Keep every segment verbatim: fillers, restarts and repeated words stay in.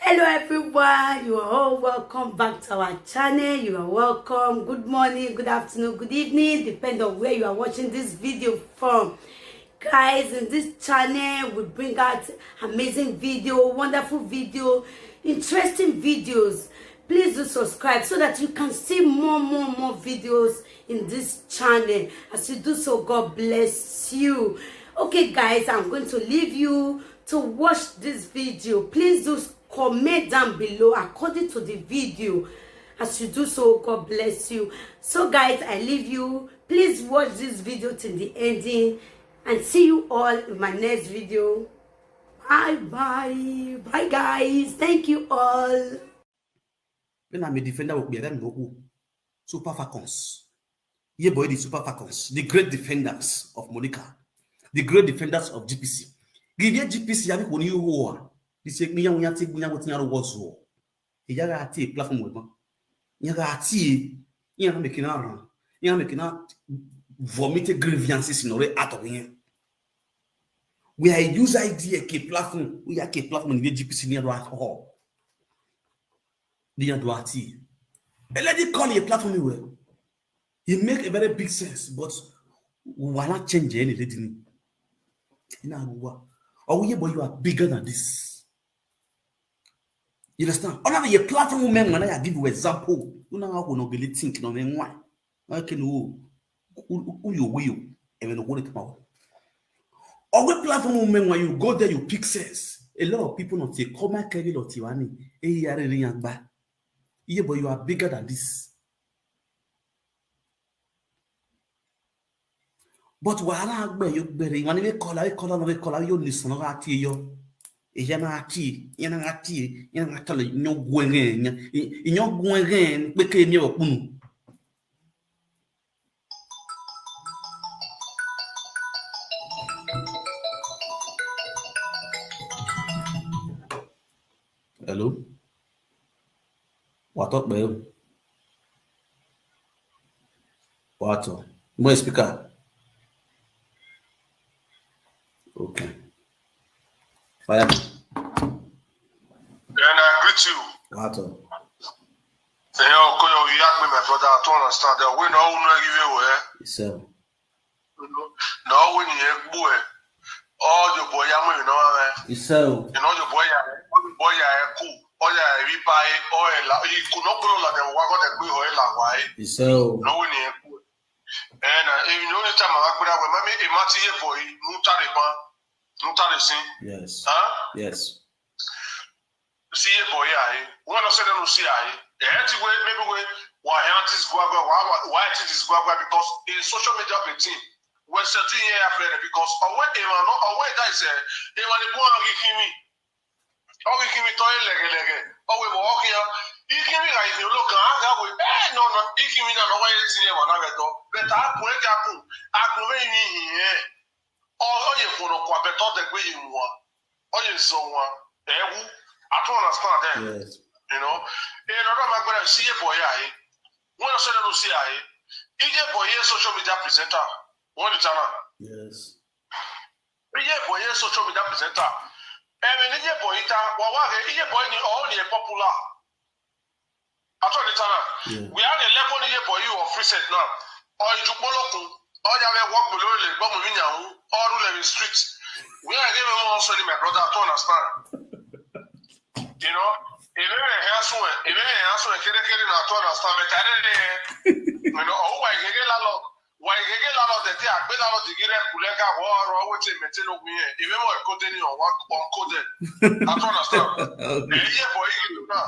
Hello everyone, you are all welcome back to our channel. You are welcome. Good morning, good afternoon, good evening, depend on where you are watching this video from. Guys, in this channel, we bring out amazing video, wonderful video, interesting videos. Please do subscribe so that you can see more, more, more videos in this channel. As you do so, God bless you. Okay, guys, I'm going to leave you to watch this video. Please do comment down below according to the video. As you do so, God bless you. So, guys, I leave you. Please watch this video till the ending, and see you all in my next video. Bye bye. Bye, guys. Thank you all. Vbene a miẹn defender vbe okpia, vbene okhuo, Super Falcons. Ye boy, the Super Falcons, the great defenders of Monica, the great defenders of G P C. Ghi ye G P C, avbe ikhuo ni yo uwa, this egbe iran, iran tie egbe iran, wẹ te iran ro wọ zuọ. Iran gha tie platform wẹ ban. Iran gha tie, iran na make na run, iran make na vomit grievances ne ọ rre out of iran. We are use idea ke platform, we are ke platform ni G P C ni do at all. Ni do at. A lady call a platform well. It make a very big sense, but we wanna change any lady ni. Ina ruwa. Or we, but you are bigger than this. You understand? Ọna vbe ye platform mẹ wan na ya give you example. Una gha ho ne ọ gele think ne ọ mwẹ wan. Ọ ke ne u, u, u, u yo we yo. Ẹmwẹ ne ọ wo ne tama. Ọ wẹ platform mẹ wan, you go there, you pick sense. A lot of people not say, come and carry lot you ani. E ya re iran gba. Yeah, but you are bigger than this. But wa na gbe yo gbere, iwan ni vbe kọla, vbe kọla, vbe kọla, yo ni sọn gha tie yọ. Eya na gha tie, iran na gha tie, iran na gha tale, iyọn guẹghẹ, iyọn guẹghẹ, kpeke miẹn vbe ọkpunu. Hello? Wa tọ kpẹ o. Wa tọ. Mo speaker. Okay. Fire. And I greet you. Wa tọ. Ẹ̀yin ọkọ yọ, you ask me, my brother, I don't understand that. We know who know give you, eh? Yes, sir. Na ọ wẹ ne irẹn gbe uẹ, ọ ye obọ ya mu emwi ne ọ mwẹ. Isẹ o. Ena ọ ye obọ ya, ọ ye obọ ya ẹku, ọ ya emwi ba ẹre, ọ ẹre la, iku ne ọ gbele ladian vbe owa gọdẹ gbe, ọ ẹre la wa ẹre. Isẹ o. Na ọ wẹ ne irẹn gbe uẹ. Ẹna, emwi ne ọ ni tama gha gberra wẹ, ma miẹn emwa te Iyebọ ẹre ne u tare ban, ne u tare sin. Yes. Huh? Yes. Si Iyebọ ẹre rae, wẹ ne ọ sẹ nẹ ne u si rae. Ẹ ti wẹ, maybe wẹ, wa hia this guagua, wa, wa, wa hia this guagua because in social media routine, wẹ sẹtin irẹn ya fẹrẹ because ọ wẹ emwa nọ, ọ wẹ da isẹ, emwa ni bun ghi khin mwẹ. Ọ ghi khin mwẹ tọ ẹre lẹghẹlẹghẹ, ọ wẹ vbe ọ khian, I khin mwẹ gha I khin olokan, a gha wẹ, ẹ, nọ, nọ, I khin mwẹ na, nọ wa ye tin emwa na ghẹ dọ, but a bun ẹre gia bun, a gun mwẹ rinmwian hin ẹn. Ọ, ọ ye khuọnọ kua, but ọ dẹgbe ye wan, ọ ye zọ wan, ẹ wu, I don't understand them. Yes. You know, ẹ nọ dọ ma gbẹrẹ si Iyebọ ẹre rae. Wẹ ne ọ sẹ nẹ ne u si rae. Iyebọ ẹre social media presenter. Wẹ ne ta na. Yes. Iyebọ ẹre social media presenter. Ẹmwẹ ne Iyebọ ẹre ta, wa wa ghe Iyebọ ẹre ni, ọ ni popular. Atọ ni ta na. Yeah. We are the level ni Iyebọ ẹre of recent now. Ọ i ju kpolokun, ọ ya vbe wọ gbolo le, gbọ mu emwi yan hu, ọ rule emwi street. We are giving one also ni my brother, I don't understand. You know, ẹ vbe hia suẹn, ẹ vbe hia suẹn kere kere na, I don't understand, but I don't know. You know, ọ wa i gheghe lalọ, wa i gheghe lalọ, tete a gbe lalọ digi rẹ kulẹ ga, wọ rọ wẹ te mẹ te no gun yẹn. Ẹ vbe mọ ẹko de ni, ọ wa, ọ ko de. I don't understand. Okay. Ẹ, Iyebọ ẹre ghi na.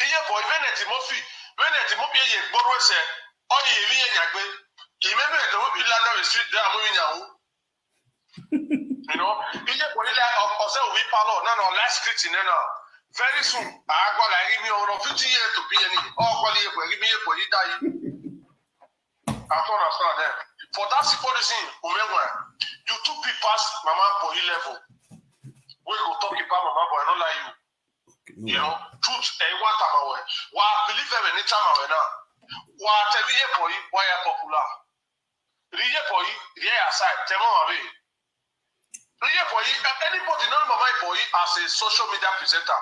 Iyebọ ẹre vbene Timothy, vbene Timothy ye gborhu ẹsẹ, ọ ye emwi ye yan gbe. Imẹ vbe do bi la na vbe street da mu emwi yan hu. You know, Iyebọ ẹre la ọ, ọ sẹ ovbi palọ, na na ọ la street nẹ na. Very soon, a gua la ghi mi ọmọ fifty years to be any. Ọ kọli Iyebọ ẹre, ghi mi Iyebọ ẹre da yi. I don't understand them. For that simple reason, Umenwa, you too big pass Mama Boyi level. We go talk about Mama Boyi, I don't like you. Okay, no. You know, truth, eh, what about we? Wa believe him anytime we now. Wa tell me, Iyebọ ẹre, why you popular? Iyebọ ẹre, yeah, aside, tell me, Iyebọ ẹre, anybody know Mama Iyebọ ẹre as a social media presenter?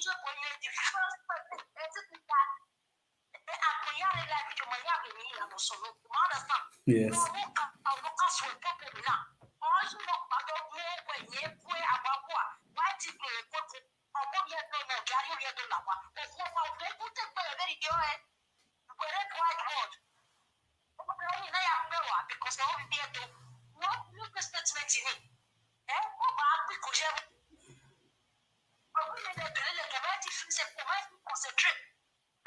DJ boy, you the first person, person that, eh, agbọn ya rre live video, ma ya ghe emwi hia ne ọ sunu. You understand? Yes. Ọmọ ka, ọmọ ka suẹ problem na. Ọ yi nọ kpa do mu wẹ ye kue awa wa. Wa ti gbe koko. Ọmọ ye do nọ, gari ye do la wa. Okhuo wa, okhuo ku te gbe vbe rhie ọe. Wẹrẹ bright word. Ọmọ ne ya gbe wa, because ọ vbe do. Wọ́n ní pé statement ni. Ẹ kó bá a gbé kò yẹ. Ọmọ yẹn lè bẹ̀rẹ̀ lè kẹ̀mẹ́ ti fi ṣe kò mẹ́ concentrate.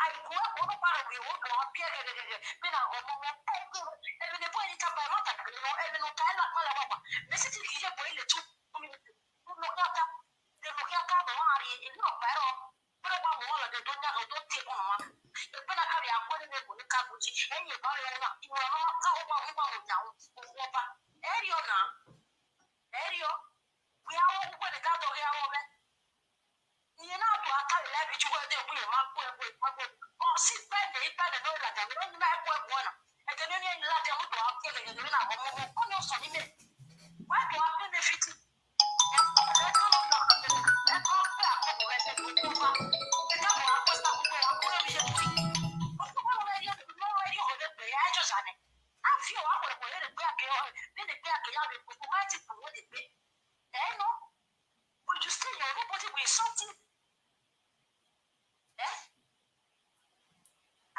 Àìkú ẹ̀kọ́ ló bá rẹ̀ wò ó dùn ọ́ bí ẹ̀gẹ̀gẹ̀gẹ̀ bí na ọmọ wọn. Ẹ ẹ ẹ ẹ ẹ bọ́ ẹni ká bá ẹ má tàbí lọ ẹ ẹ nù ká ẹ nà pàlà wà wà. Mẹ́sì ti kì í yẹ bọ́ ilẹ̀ tún. Lọ kí a ká lọ kí a ká bọ̀ wọ́n á rí ìlú ọ̀pá ẹ̀rọ. Bọ́dọ̀ bá wọn lọ́dẹ tó ní àwọn tó tiẹ̀ kọ́ wọn. Ẹgbẹ́ náà kárí àgbọ̀ nínú ẹ̀kọ́ ní kábòjì. Ẹ̀yìn ìbá rẹ̀ wọn ìwọ̀n ọmọ ká ó bá wọn bá wọn jà wọn. Òun ọba. Ẹ rí ọ̀nà. Ẹ rí ọ. Wíyá wọn púpọ̀ ní ká tọ̀ wíyá wọn bẹ́ẹ̀. Ìyẹn náà tó akáyọ̀ láìpẹ́ ju wẹ́ẹ́ dé ìwé yẹn máa kó ẹ̀kọ́ ìpínlẹ̀. Ọ sí pẹ́ẹ́nì ìpẹ́ẹ́nì ló ń rajà ní ọ̀nà ẹ̀kọ́ ẹ̀kọ́ ọ̀nà. Ẹ̀jẹ̀ ní ní láti ẹ̀mú tó wá kí ẹ̀jẹ̀ ní àwọn ọmọ ọmọ kọ́ ní ọ̀sán nílé. Wọ́n tó wá pé ní fìtì. Ẹ̀kọ́ ẹ̀kọ́ ló ń lọ ẹ̀kọ́ pé àkókò rẹ̀ ṣe kó tó wá. Ẹ̀jẹ̀ wọ́n á pẹ́ sákòókò wá kúrò ní ṣe kúrò. Ó tó wọ́n lọ rí ọ̀rẹ́ pẹ̀lú ẹ̀jọ̀ sànẹ̀. Á fi ọ̀wá pẹ̀lú ẹ̀rẹ́ pé àkẹ́yọ̀ rẹ̀ nínú pé àkẹ́yọ̀ rẹ̀ kò tó máa ti kù wọ́n lè gbé. Ẹ̀ nọ. But you say your nobody will insult you. Eh?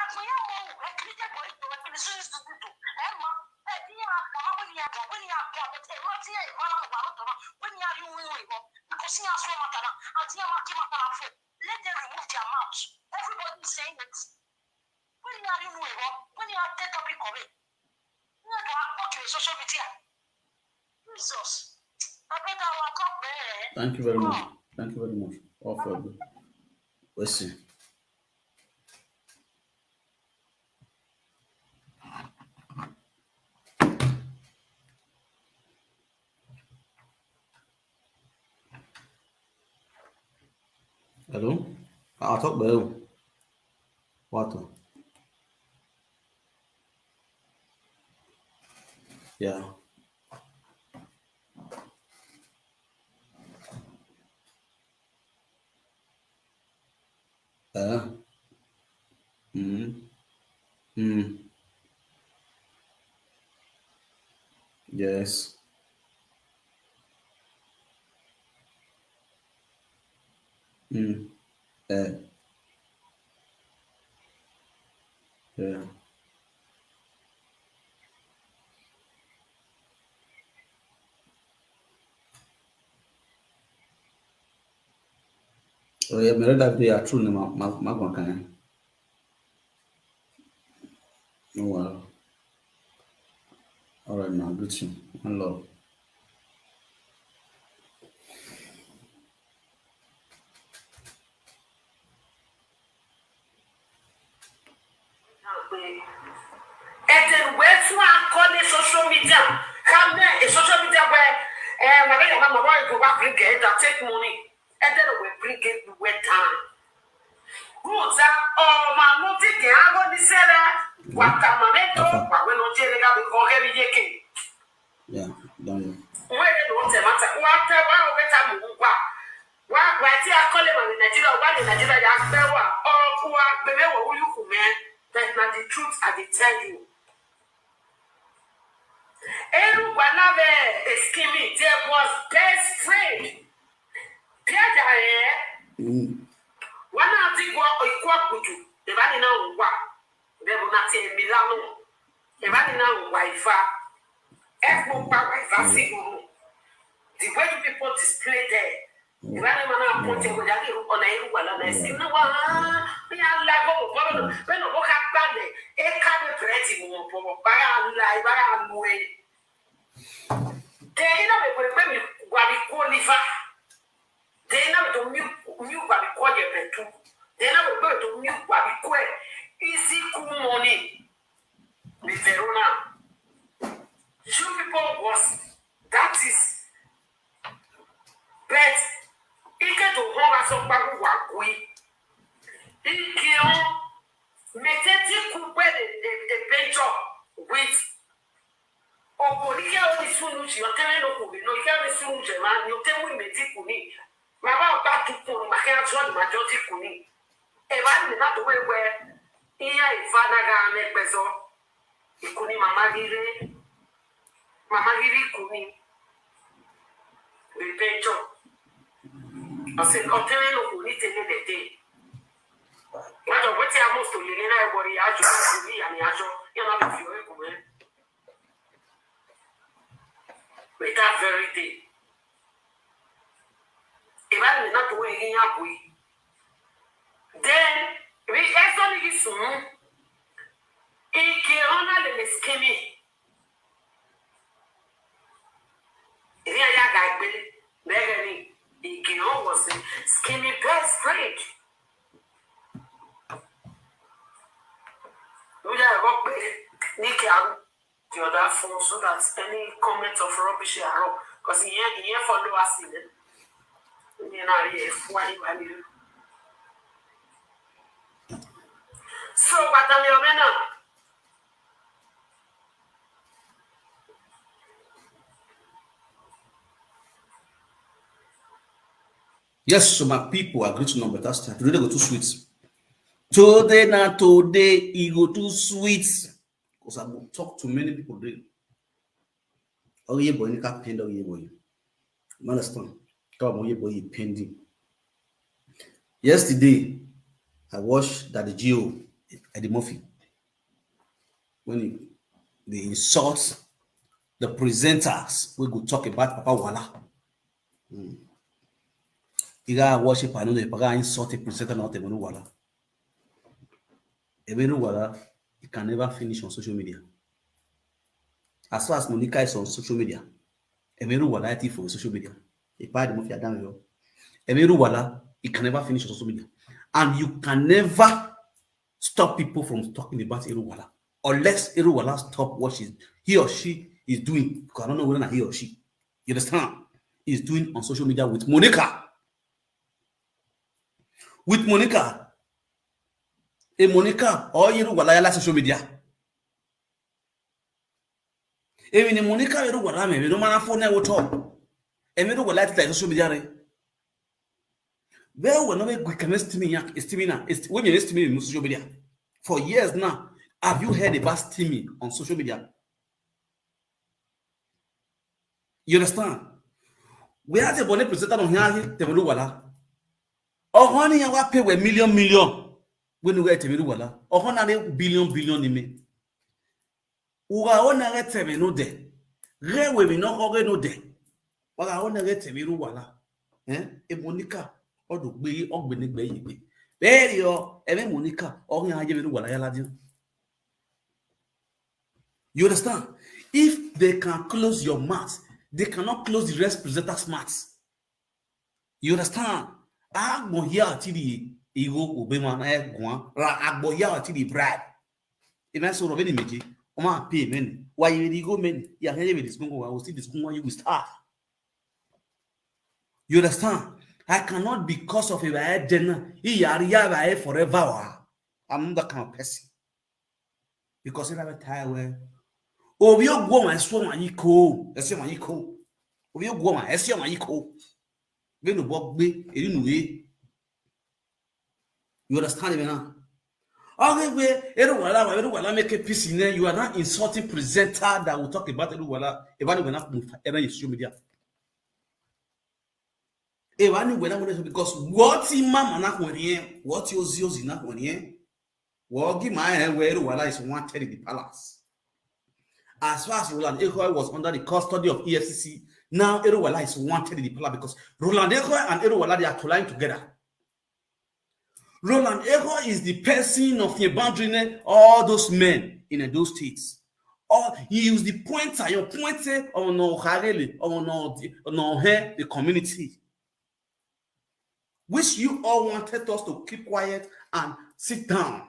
Agbọn ya mọ ohun, ẹ kiri jẹ bọ ito, ẹ kiri sọ isu dudu. Ẹ ma, ẹ bi ya kpa, wẹ ni ya kpa, wẹ ni ya kpa, but ẹ ma ti ẹ ma na wa ro tọrọ, wẹ ni ya ri unu ẹ bọ, because ya sọ ma tana, and ya ma ki ma tana fo. Let them remove their mouth. Everybody is saying it. Wẹ ni ya ri unu ẹ bọ, wẹ ni ya te topic of it. Wẹ ni ya kpa to social media. Jesus. My brother, welcome, man. Thank you very much. Thank you very much. All for good. Wẹ sẹ. Hello? Ah, talk, bro. What? Yeah. Uh, mm, mm. Yes. Mm. Eh. Yeah. Oh, yeah, mẹ rẹ da video ya true ne ma, ma, ma guan kan. No worry. All right, man. Good thing. One love. Ẹdẹ ne uwẹ tun a call social media, khama social media wẹ, eh, ma vbe ya ma, ma vbe gua bring it down, take money. Ẹdẹ ne uwẹ bring it wẹ down. Rhunmwuda, ọ ma mu dede agho ni sẹrẹ, wa tama mwẹ do, wa wẹ ne ọ jẹrẹ gha vbe khọ ghẹ vbe iyeke. Yeah, done. Wẹ ne ọ tẹ ma ta, wa tẹ, wa ro vbe ta mu uwa. Wa, wa tie a call emwa vbe Nigeria, wa vbe Nigeria ya gbe wa, ọ, wa gbe vbe wẹ u yu khu mẹ. That na the truth I dey tell you. Erhugua na vbe Eskimi, they was best friend. Biada rẹ, mm, wa na diguọ ikun ọkputu, evba ni na ru uwa, vbe ẹvbo na tie emi la nọ, evba ni na ru uwa eva, ẹkpo kpa uwa eva si ghoro. The way you people display there, evba ni ma na point ẹvbo ya ghi ru, ọ na i ru uwa la na, esi na wa, ah, mi a la ẹvbo vbọ, vbene ọ kha gbalẹ, e ka vbe bread mu vbọ, ba gha la, ba gha mu ẹre. Then I na vbe wẹ egbe miẹn uwa vbe ikuo liver. Then I na vbe do miẹn, miẹn uwa vbe ikuo yẹbẹtu. Then I na vbe egbe do miẹn uwa vbe ikuo easy cool money. Vbe Verona. You people was, that is, but I ke do họn gha sẹ ọkpa vbe uwa gui. I ke họn, mẹ te dinku gbe the, the, the picture with Okhuo ni khe ro ni sunu yi, ọ te mwẹ ne okhuo vbe nọ, I khe ro ni sunu yi ma, ne ọ te mu imẹ dinku ni. Ma vbe ọkpa dinku ni, ma khian jọ ni ma jọ dinku ni. Evba ni na do wẹ wẹ, iran eva na gha mwẹ ẹgbẹzọ. Iku ni ma ma ghi rre, ma ma ghi rre iku ni. Vbe picture. Ọ sẹ, ọ te mwẹ ne okhuo ni te ne ẹdẹ te. Wa jọ wẹ te a must to lele na ẹvbo rre, a jọ na, a jọ ni ya ni a jọ, ya na vbe fi ọre gu mwẹ. With that very day. Evba ni na do wẹ iran gui. Then, vbe ẹsọ ni ghi sunu, I ke họn na lele Skimmy. Iran ya gha gbe, vbe ẹghẹ ni, I ke họn was Skimmy best friend. Vbe ya gha gbe, ni ke a the other phone so that any comment of rubbish I rub, 'cause he ain't, he ain't follow us in it. Ni na ri e fu a ni ba ni. So, but I'm your man now. Yes, so my people, I greet you on better style. Today they go too sweet. Today na today, e go too sweet. 'Cause I go talk to many people today. Ogiebo ni ka pend Ogiebo. You understand? Come on, Ogiebo, you pending. Yesterday, I watched Daddy G O, Eddie Murphy, when he, they insult the presenters. We go talk about Papa Wala. Mm. You gotta watch it, I know they gotta insult a presenter, not even Wala. Emwi ne uwa la, it can never finish on social media. As far as Monica is on social media, emwi ne uwa la, it is for social media. Epa Eddie Murphy, I don't know. Emwi ne uwa la, it can never finish on social media. And you can never stop people from talking about Eru Wala unless Eru Wala stop what she's, he or she is doing. Because I don't know whether na he or she. You understand? Is doing on social media with Monica. With Monica. E Monica, ọ ye Eru Wala ya la social media. Emwi ne Monica vbe Eru Wala mwẹ, emwi ne ọ ma na fo nẹ vbe otọ. Emwi Eru Wala te ta social media rre. Vbe wẹ ne ọ vbe gu kẹmẹ steaming ya, steaming na, est-, we miẹn steaming on social media. For years now, have you heard about steaming on social media? You understand? We have the bonnet presenter on here, Tẹmẹrẹ Wala. Ọghọ ne iran wa pay wẹ million, million. Wẹ ne u ghẹ Tẹmẹrẹ Wala. Ọghọ na rre billion, billion ni mẹ. U gha ho na ghẹ tẹmwẹ ne odẹ, ghẹ wẹ emwi ne ọ khọ ghe ne odẹ, wa gha ho na ghẹ tẹmwẹ Eru Wala. Eh, e Monica, ọ do gbe, ọ gbe ne gbe ye gbe. Vberriọ, ẹmwẹ Monica, ọ ghi a ye vbe Eru Wala ya ladian. You understand? If they can close your mouth, they cannot close the rest presenter's mouth. You understand? Agbọn hia ọtiri igho obọ emwa na guan, ra agbọn hia ọtiri bribe. Emwa eso rọ vbene imẹ je, ọ ma pay mẹ ni, wa ye vbe rhie igho mẹ ni, ya khian ye vbe disgungun, I will still disgungun you with star. You understand? I cannot, because of evbare ẹdẹ na, I ya rhie evbare forever wa. I'm not that kind of person. Because erha mwẹ tae wẹẹ, ovbi oguọmwa ẹse ọmwa ye iko, ẹse ọmwa ye iko. Ovbi oguọmwa ẹse ọmwa ye iko. Vbene obọ gbe, eri unu re. You understand me now? Ọghe wẹ, Eru Wala, wa Eru Wala make peace nẹ, you are now insulting presenter that will talk about Eru Wala. Evba ni wẹ na kpunu, evba ni social media. Evba ni wẹ na wẹ, because what ima ma na khuẹnniẹn, what ozi ozi na khuẹnniẹn. Wẹ ọ gi ma rẹn wẹ Eru Wala is wanted in the palace. As far as Roland Ekhoe was under the custody of E F C C, now Eru Wala is wanted in the palace because Roland Ekhoe and Eru Wala, they are colliding together. Roland Ekhoe is the person of the boundary, all those men in Edo State. Or he used the pointer, your pointer, on no harele, on no, no, the community. Which you all wanted us to keep quiet and sit down.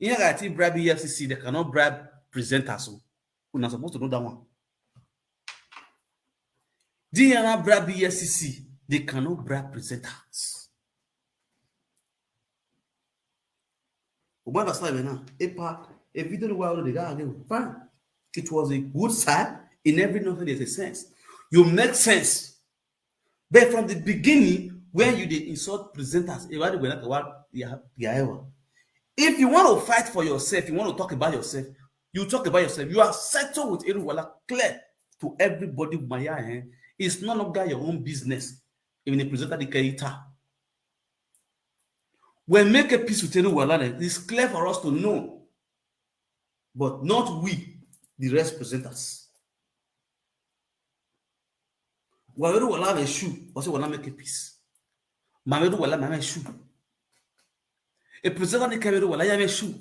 Iran gha te bribe E F C C, they cannot bribe presenters. So una supposed to know that one. Di iran na bribe E F C C, they cannot bribe presenters. You understand me now? Epa, a video wa already, fine. It was a good side. In every nothing, there's a sense. You make sense. But from the beginning, when you dey insult presenters, evba ni wẹ na wa ya, ya ewa. If you want to fight for yourself, you want to talk about yourself, you talk about yourself. You are settled with Eru Wala, clear to everybody. Maya, eh? It's no longer your own business. Even the presenter, the character. When make a peace with Eru Wala, eh, it's clear for us to know, but not we, the rest presenters. Wa Eru Wala vbe shoe, ọ sẹ Wala make a peace. Ma Eru Wala ma vbe shoe. A presenter ni kẹ Eru Wala ya vbe shoe.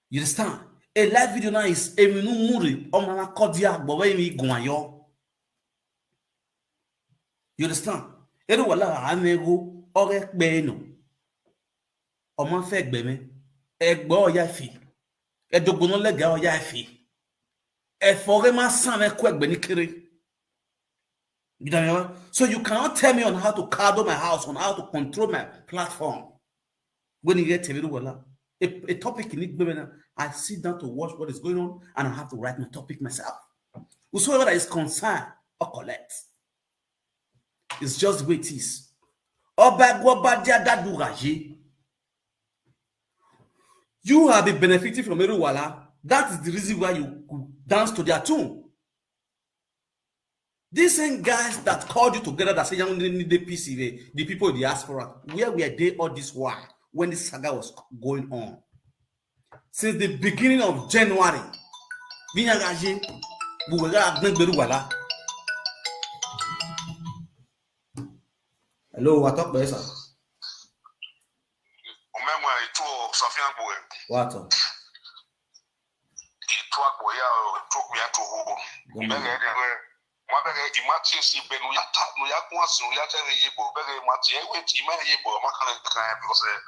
You understand? A live video now is emwi ne u mu rre, ọ ma na kọ dia agbọn vbe emwi guan yọ. You understand? Eru Wala gha mwẹ igho, ọ ghẹ kpẹe nọ. Ọ ma fẹ ẹgbẹ mwẹ, ẹgbẹ ọ ya fi, ẹdogbo ne ọ lẹga ọ ya fi, ẹfọ ọghe ma san mwẹ ku ẹgbẹ ni kere. You know what I mean? So you cannot tell me on how to cuddle my house, on how to control my platform. When you get Tẹmẹrẹ Wala, a, a topic in it, I sit down to watch what is going on, and I have to write my topic myself. Whosoever that is concerned, or collect. It's just the way it is. Ọba ẹgu ọba dia dadu gha ye. You have been benefiting from Eru Wala. That is the reason why you could dance to their tune. These same guys that called you together that say you need the P C V, the people in the diaspora, where were they all this while when this saga was going on? Since the beginning of January, vbe iran gha ye, vbe uwẹ gha gbẹn gbe Eru Wala. Hello, wa tọ kpẹ, sir. U mẹ wan etuo Safian gbe uwẹ. Wa tọ. Etuo agbọn ya, etuo okpia, etuo ohogho. Gọọmenti. Mẹ ghẹ rẹn wẹ, Ma bẹghe, I ma tie esi be ne u ya ta, ne u ya guan sin, u ya ta ẹre ye bọ, bẹghe ma tie, ẹi wẹ I ma ye bọ, ma kan kan, because, eh,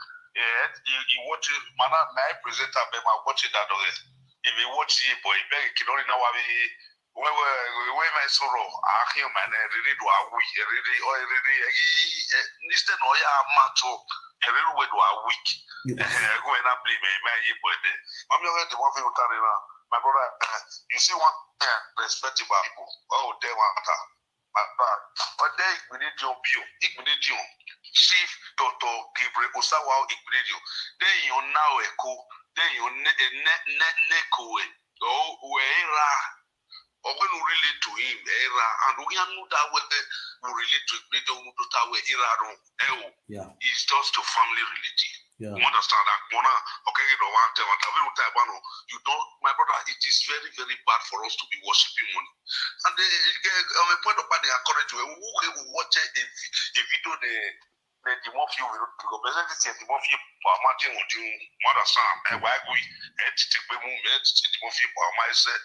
eh, I, I watch it, ma na, ma presenter be ma watch it that, okay. I vbe watch ye bọ, I bẹghe kidọni na wa vbe, wẹ, wẹ, wẹ ma sọrọ, a khian ma nẹ, rere do a wi, rere, ọ, rere, eh, instead ọ ya ma to, rere wẹ do a weak. Yes. Eh, eh, wẹ na blame, eh, ma ye bọ, eh. Ma mi already want to tell you now, my brother, eh, you see one thing I respect about people. Oh, damn, my brother. Ọ de Igbinedion bio, Igbinedion, Chief Doctor Gabriel Osawa Igbinedion. De iran na ẹko, de iran ne, ne, ne, ne ẹko wẹ. Ọ, wẹ ra. Ọ wẹ ne u relate to him, ẹ ra. And u khian nu da wẹ u relate to Igbinedion, u do ta wẹ I ra rọ. Ẹ o. Yeah. It's just your family relative. Yeah. You understand that? Gbọna, okay, you know, one time, one time, we don't, you don't, my brother, it is very, very bad for us to be worshiping money. And, uh, uh, on a point of fact, they encourage you. Who, who watch a, a vi-, a video, the, the, the more few will go, but let's say the more few, but I'm not doing, you understand? Eh, why we, eh, to take we move, eh, to take the more few, but I might say,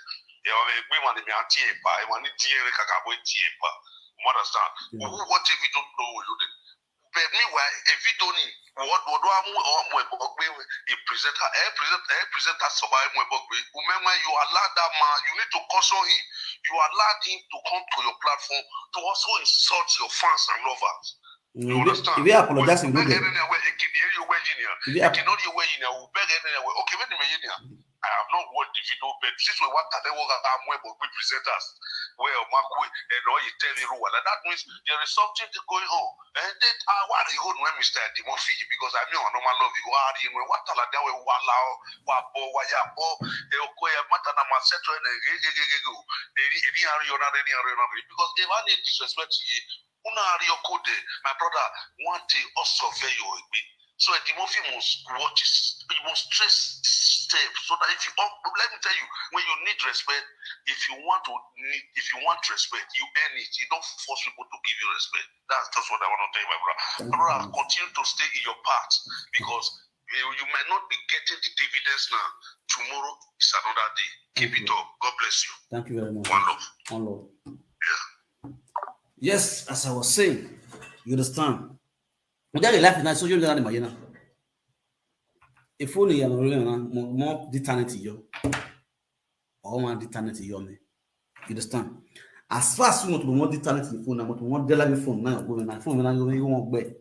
yeah, we, we want to be anti-epa, I want to be a kakabo anti-epa. You understand? Yeah. Who watch a video, no, you did. But meanwhile, a video ni, what, what do I want, I want a presenter, a present, a presenter, so I want, you allow that man, you need to caution him. You allowed him to come to your platform to also insult your fans and lovers. You understand? If you apologize, you beg anywhere, it can hear you where you near. It can not hear where you near. Beg anywhere. Okay, wait a minute. I have not watched the video, but since we want to work at Amwebo with presenters, where Omakwe and all you tell me, that means there is something going on. And then I want to go to Mister Dimofi because I mean, I know my love you are in what Talada, we Wala, Wabo, Wayabo, Okoya, Matana, Maseto, and Eri, Eri, Ariona, Eri, Ariona, because if I need disrespect you, una are your code, my brother, one day also fail your way. So Eddie Murphy must watch this. He must trace steps so that if you, oh, let me tell you, when you need respect, if you want to need, if you want respect, you earn it. You don't force people to give you respect. That's just what I want to tell you, my brother. My brother, continue to stay in your path because you, you might not be getting the dividends now. Tomorrow is another day. Keep it up. God bless you. Thank you very much. One love. One love. Yeah. Yes, as I was saying, you understand. Mo jáde live na social media ni ma ye na. Ifo ni ya no re na, mo, mo di talent yo. Ọ ma di talent yo me. You understand? As far as you want to mo di talent in phone na, mo to mo de live phone na, go na phone na, you want gbẹ.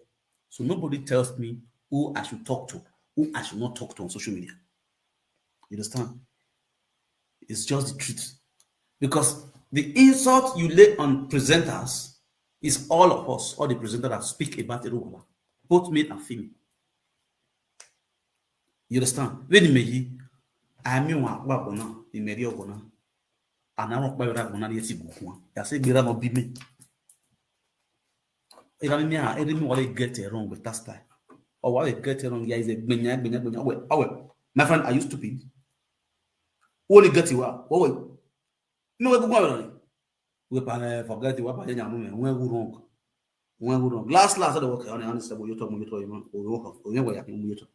So nobody tells me who I should talk to, who I should not talk to on social media. You understand? It's just the truth. Because the insult you lay on presenters is all of us, all the presenters that speak about Eruwala, both male and female. You understand? Vbene imẹ yi, a miẹn ọmwa ọkpa agbọn na, imẹ rhie ọghọ na. A na rhie ọkpa vbe agbọn na rhie ẹtin gu khuan. Ya sẹ egbe erha ne ọ bi mẹ. Erha ni mẹ, erha ni mẹ wa vbe get it wrong with that style. Ọ wa vbe get it wrong, ya is a gbẹnya, gbẹnya, gbẹnya. Ọ wẹ, ọ wẹ, my friend, are you stupid? Who only get it wa? Ọ wẹ, mẹ wẹ gugu avbe rọre. Wẹ pa, eh, forget it, wa pa ye yan mu mẹ, wẹ wu wrong. Wẹ wu wrong. Last, last, ọ wẹ, okay, ọni, ọni sẹ, mo yotọ, mo yotọ, mo yotọ, mo yotọ, mo yotọ.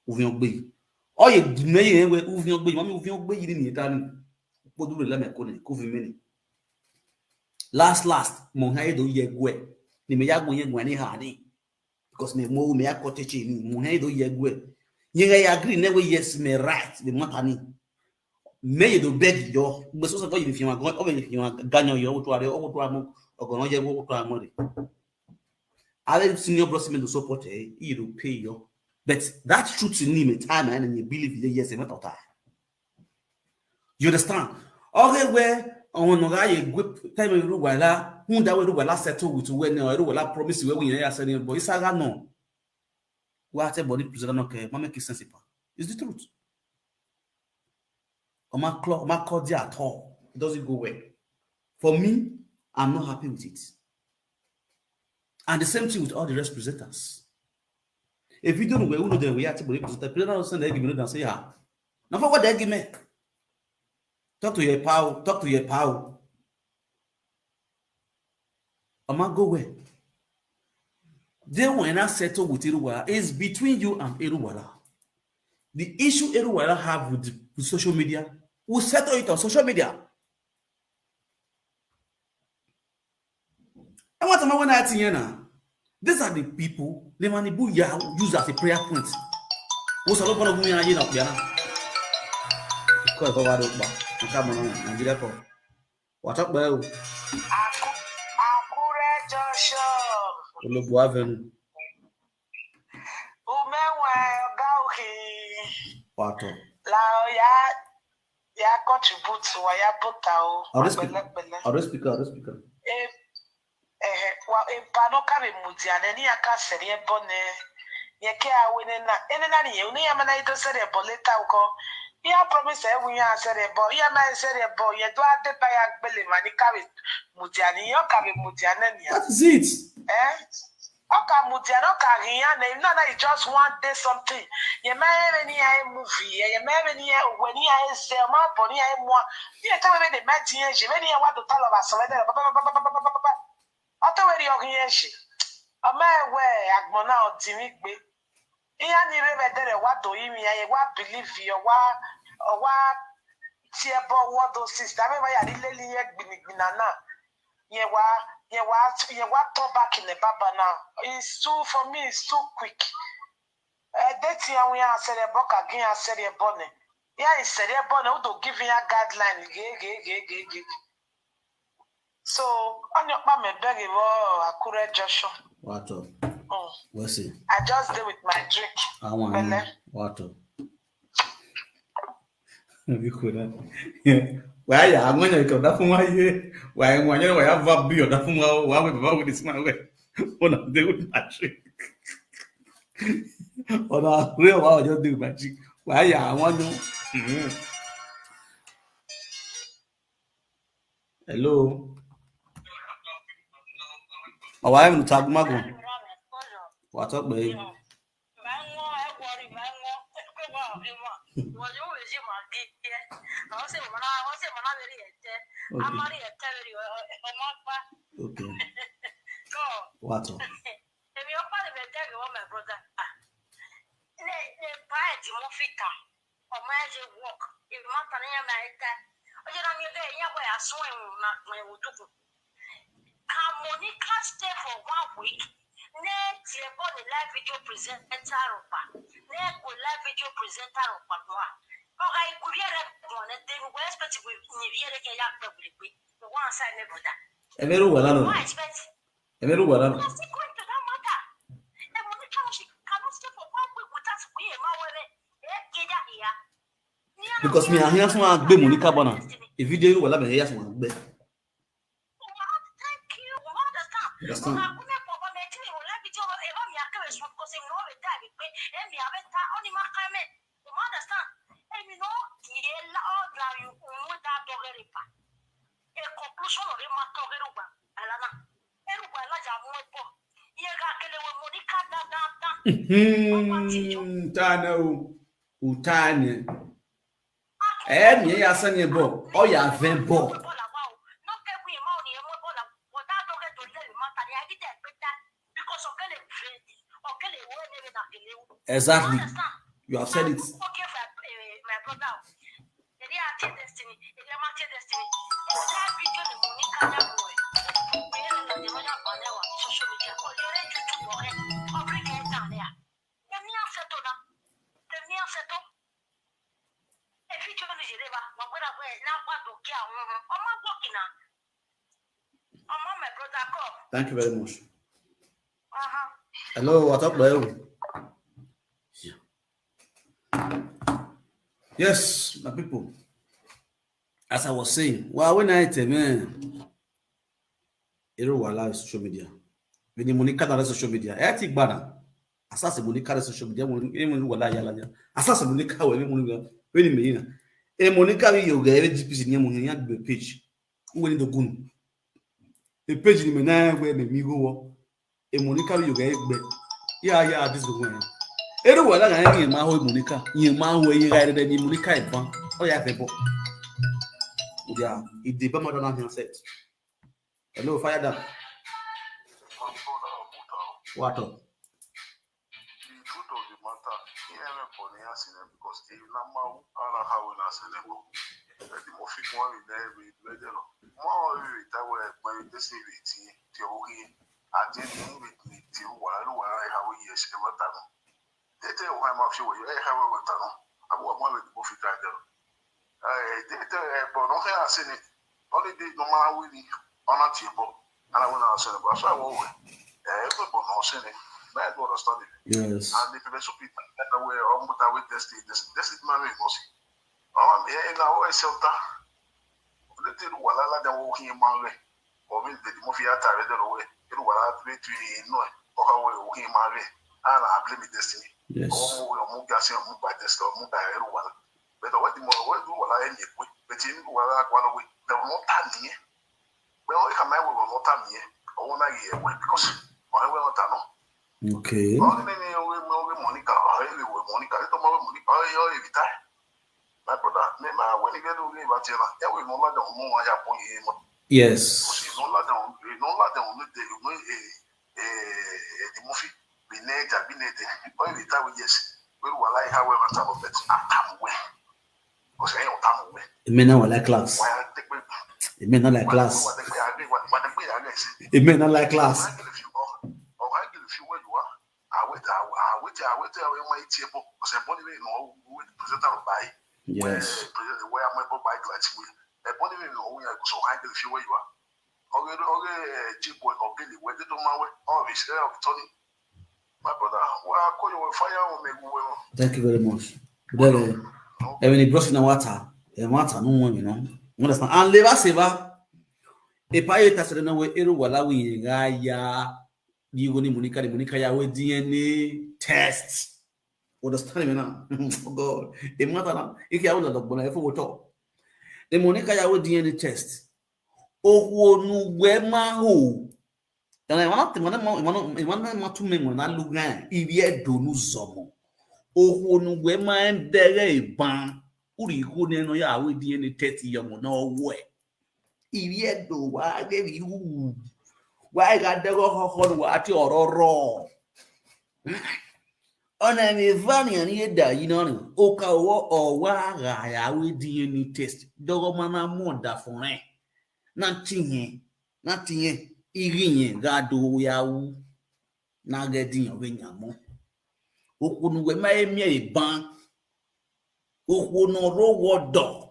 Uvin ọgbe yi. Ọ ye mẹ ye wẹ, uvin ọgbe yi, ma miẹn uvin ọgbe yi ni, ni da ni. Kpodu rre la mẹ ko ni, ko uvin mẹ ni. Last, last, mẹ ọ khian ye do ye ẹguẹ. Ne imẹ ya gu ye ẹguẹ ni ha ni. Because mẹ mu, mẹ ya cut ẹtin ni, mẹ ọ khian ye do ye ẹguẹ. Yẹn ghẹ ya agree nẹ wẹ yes, mẹ right, vbe matter ni. Mẹ ye do beg yọ, gbe so so ye fian gan, ọ vbe fian gan yọ, ọ wo to are, ọ wo to amo, ọgọ nọ ye wo to amo re. Avbe senior bros mẹ do support ẹ, I ye do pay yọ. But that truth ni mẹ ta na, ne I believe ye yes, mẹ tota. You understand? Ọ ghe wẹ, ọmọ ne ọ gha ye gu time Eruwala, rhunmwuda wẹ Eruwala settle with wẹ nẹ, Eruwala promise wẹ wẹ irẹn ya sẹ nẹ, but isa gha nọ. Wa te body presenter nọ kẹ, ma make sense pa. It's the truth. Ọ ma clear, ọ ma clear at all. It doesn't go well. For me, I'm not happy with it. And the same thing with all the rest presenters. A video where you know them, we are to presenter, presenter send them, give me and say, "Ah, now for what they give me? Talk to your pal, talk to your pal." Ọ ma go where? They want to settle with Eruwala. It's between you and Eruwala. The issue Eruwala have with, with social media, we settle it on social media. Ẹmwata ma wẹ na ti yẹn na. These are the people, the man bu ya use as a prayer point. Wo sọ lọ bọlọ gun ya ye na okpia na. Ikọ ẹkọ wa do kpa. Nka mọ na Nigeria kọ. Wa tọ kpẹ o. Aku- Akure Junction. Ologbo Avenue. Umẹwaẹn ọga uhi. Wa tọ. La ya ya contribute wa ya bota o. Ọre speaker, pẹlẹpẹlẹ. Ọre speaker, ọre speaker. Eh, eh, wa eba nọ ka vbe mudia nẹ, ne iran ka sẹrriẹ ẹbọ nẹ. Yẹn ke a wẹ nena, enena ni yẹn, ne iran ma na do sẹrriẹ ẹbọ later ukọ. Iran promise ẹ wẹ iran sẹrriẹ ẹbọ, iran ma sẹrriẹ ẹbọ, yẹn do a deba ya gbele emwa ni ka vbe mudia ni, iran ka vbe mudia nẹ nian. That is it. Eh? Ọ ka mudia nẹ, ọ ka ghi iran nẹ, emwi na na is just one day something. Yẹn ma rẹn vbene iran movie, yẹn ma rẹn vbene iran owẹ ne iran zẹ, ọ ma bọ ne iran mua. Iran tama vbene ma di iran ye, vbene iran wa do talọ vbe asọn vbe ẹdẹrẹ. Ọ te wẹ rhie ọghe iran ye. Ọ ma rẹn wẹ agbọn na ọ dinmwi gbe. Iran ni rre vbe ẹdẹrẹ wa do rinmwian, yẹn wa believe, ọ wa, ọ wa tie ẹbọ wọ do sister, avbe emwa ya ni lele iran gbinigbina na. Yẹn wa, yẹn wa, yẹn wa turn back nẹ baba na. It's too, for me, it's too quick. Ẹdẹ te iran wẹ iran sẹrriẹ ẹbọ ka gie iran sẹrriẹ ẹbọ nẹ. Iran i sẹrriẹ ẹbọ nẹ, u do give iran guideline ghe, ghe, ghe, ghe, ghe. So, ọnii ọkpa mẹ bẹghe vbe Akure Junction. Wa tọ. Mm. Wẹ sẹ. I just dey with my drink. Awan. Pẹlẹ. Wa tọ. Biko na. Wa ya, a wan yan ke ọdafẹn uwa ye. Wa ya wan yan, wa ya va bi ọdafẹn uwa, wa wẹ baba wẹ this man wẹ. Una dey with my drink. Ọna rẹ wa just dey with my drink. Wa ya, a wan yan. Mm. Hello. Ọ wa emwi ne u ta gu ma gu. Wa tọ kpẹ. Okay. Wa tọ. Emwi ọkpa ni vbe ẹdẹ ghe my brother. Ah, ne, ne ba ẹdimọ fita. Ọ ma je work. Emwi ma ta ne iran ma ta. Ọ ye na miẹn vbe iran wẹ a suẹn ẹmwẹ na gbẹn vbe odukun. Can Monica stay for one week? Ne tie ẹbọ ne live video presenter rhọkpa. Ne gu live video presenter rhọkpa nua. Ọ gha gu ivbi ẹre guan ne de ne uwẹ expect ne ivbi ẹre kẹ ya gbe wẹ egbe. Uwa answer my brother. Ẹmwẹ rre uwa na nọ. Uwa expect. Ẹmwẹ rre uwa na nọ. Consequence to that matter. Ẹ, Monica, she cannot stay for one week without being a man. Ẹ, get that here. Because me, I hear someone gbe Monica bana. A video you will have here, someone gbe. Thank you. You understand? Understand. You understand? Emi no die la, all na you want that dog. A conclusion of the matter, Erugba Alana. Erugba Alana ya mu ẹbọ. Iye gha kele wẹ Monica dandan. Ọ wa ti yọ. Mhm, ta nẹ o. U ta nẹ. Ẹ miẹn ya sẹ ni ẹbọ, ọ ya vẹ ẹbọ. Ọ ke wi ma ọ ni ẹ mu ẹbọ la, wọ da doghe do lele ma ta ni, a ghi dẹ gbe ta. Because ọ kele vẹ, ọ kele wẹ ne vbe na kele u. Exactly. You understand? You have said it. Okay, my, eh, my brother. Eri a tie Destiny, eri a ma tie Destiny. Eri a video ni Monica ya mu ẹ. Eri a na de ya pa ya wa social media. Ọ yere YouTube ọ ẹ. Ọ bri ke ta ya. Emi a fẹto na. Emi a fẹto. E video ni yere ba, wa wẹ ra wẹ na wa do gia uhunmwu. Ọ ma work na. Ọ ma, my brother, come. Thank you very much. Uh-huh. Hello, wa tọ kpẹ o. Yes, my people. As I was saying, wa wẹ na tẹ mwẹ. Erugba Alana social media. Vbene Monica na rre social media. Ẹ ti gba na. Asase Monica rre social media. Mo, mo, mo, wala ya la ya. Asase Monica wẹ, mo, mo, vbene me na. E Monica vbe yo ghe vbe G P C ni mo yan gbe page. Uwẹ ni do gun. E page ni mẹ na wẹ mẹ mi gho wọ. E Monica vbe yo ghe gbe. Ya, ya, this the one. Erugba Alana gha rẹn ma ho e Monica. Rẹn ma ho, rẹn gha rẹn ni Monica eban. Ọ ya vẹ ẹbọ. Ya, ide ba ma da na hian set. Hello, fire down. Wa tọ. The truth of the matter, he haven't for the answer because he na ma ara how we na send them. Ẹdẹ mo fi kún ọmọ nẹ vbe vbe ẹdẹ nọ. Mọ ọre vbe ta wẹ ẹgbẹn vbe destiny vbe tie tie ọvbokhan. Adin ni vbe tie uwa, ẹre uwa ra ha wẹ yes, ẹmwata nọ. Dede uwa ma fi wẹ, ẹ ha wẹ ẹmwata nọ. Abọ wa mu vbe debo fi ta ẹdẹ nọ. Ẹ, dede ẹbọ nọ hẹ ase ni. Ọ ni de nọ ma wẹ ni, ọ na tie ẹbọ. Ana wẹ na ase ni, but so I wọ wẹ. Ẹ, ẹbọ nọ ase ni. Na I do understand it. Yes. And the people so people, that way, ọ mu ta wẹ destiny, destiny, destiny ma me no si. Ọ, ẹ, ẹ, na wẹ sẹ ọta. Ọ de te ru wa la ladian wẹ uhin ma ghẹ. Ọ vbe de mo fi ya ta vbe dẹ wẹ, e ru wa la vbe tu ihe nọ, ọ kha wẹ uhin ma ghẹ. A na blame destiny. Yes. Ọ mu, ọ mu ga si, ọ mu ba destiny, ọ mu ba e ru wa la. But ọ wẹ di mo, ọ wẹ di wa la e mi kue. But e ru wa la gua lọ wẹ, de ọ nọ ta ni ẹ. But ọ kha ma wẹ ọ nọ ta ni ẹ. Ọ wẹ na ye wẹ because ọ wẹ nọ ta nọ. Okay. Ọ ni ni ọ wẹ, ọ wẹ Monica, ọ wẹ Monica, e to ma wẹ Monica, ọ wẹ, ọ wẹ vita. My brother, me ma wẹ ni ghẹ do ghe vbe tie na. Ẹ wẹ nọ ladian mu wa ya bọ ye ma. Yes. Nọ ladian, nọ ladian ne de, ne, eh, eh, eh, the movie. Bi ne ja, bi ne de. But we tell we yes. We wa like how we want to bet. Atamu we. Because I don't tamu we. Amen. Now I like class. Wa ya te pe. Amen. I like class. Wa te pe ya ghe, wa, wa te pe ya ghe si. Amen. I like class. Ọ gha gele fi, ọ, ọ gha gele fi where you are. Awete, awete, awete, awete, awete, ma tie ẹbọ. Because ẹbọ ni vbe nọ, we presenter by. Yes. Where presenter, where am I by glass we. Ẹbọ ni vbe nọ, we ya, because ọ gha gele fi where you are. Ọ ghe, ọ ghe, eh, G-Boy, ọ gele, wẹ de do ma wẹ, ọ vbe se, ọ vbe tọ ni. My brother, wa ko yo wẹ fire, ọ mẹ gu wẹ. Thank you very much. Brother, ẹmwẹ ni bros na wa ta, ẹ wa ta nu wọn, you know. You understand? And leva seva. Epa ye ta sẹ na wẹ, e ru wa la wẹ gha ya. Ni igho ni Monica, ni Monica ya wẹ D N A test. Understand me now? Oh God. E ma ta na, e ke ya wẹ lọlọgbọ na, e fo wotọ. Ni Monica ya wẹ D N A test. Okhuo ne uwẹ ma ho. Ẹmwẹ, ẹmwẹ na, ẹmwẹ na, ẹmwẹ na, ẹmwẹ na tu mẹ, ẹmwẹ na lu ghan, ivbi Ẹdo ne u zọmọ. Okhuo ne uwẹ ma rẹn dẹghe eban, u rhie igho nẹ ne ọ ya wẹ D N A test ye ọmọ ne ọ wẹ. Ivbi Ẹdo wa ghe vbe ru, wa gha dẹghe ọkhọkhọ ne wa tie ọrọrọ. Ọna emwi eva nian ni ye da yi na rẹn, oka vbọ ọ wa gha ya wẹ D N A test, dọghọ ma na mu ọdafẹn rẹn, na tie irẹn, na tie irẹn, ighe irẹn gha do ya ru, na ghẹ diọn vbe yan mọ. Okhuo ne uwẹ ma he miẹn eban, okhuo ne ọ rre owa ọdọ.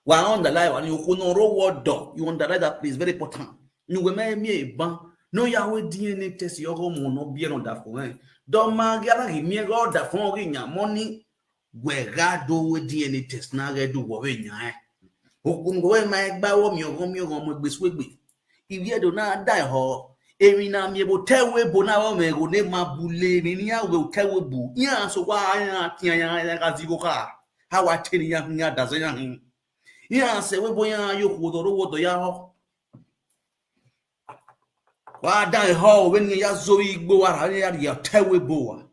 Wa underline wa ni, okhuo ne ọ rre owa ọdọ. You underline that place, very important. Ne uwẹ ma he miẹn eban, ne ọ ya wẹ D N A test ye ọghọ mu ne ọ biẹ ne ọdafẹn rẹn. Dọ ma ghi a na ghi miẹn ghe ọdafẹn ọghe yan mọ ni, wẹ gha do wẹ D N A test na ghẹ do wọ vbe yan ẹn. Okhuo ne uwẹ ma gba wẹ miẹn ọghọ, miẹn ọghọ mu egbe suegbe. Ivbi Ẹdo na da ehọ, emwi na miẹn vbe otọ ẹvbo ebo na vbe ọmwẹ ẹghẹ ne ma bule emwi ne iran wẹ otọ ẹvbo ebo, iran so wa iran tian iran gha zigho kha, a wa te ne iran hin, iran da zẹ iran hin. Iran sẹ vbe ebo iran ye okhuo ne ọ rre owa ọdọ ya họ. Wa da ehọ vbene iran ya zẹ ovbi igbo uwa ra, vbene iran ya rhie otọ ẹvbo ebo uwa,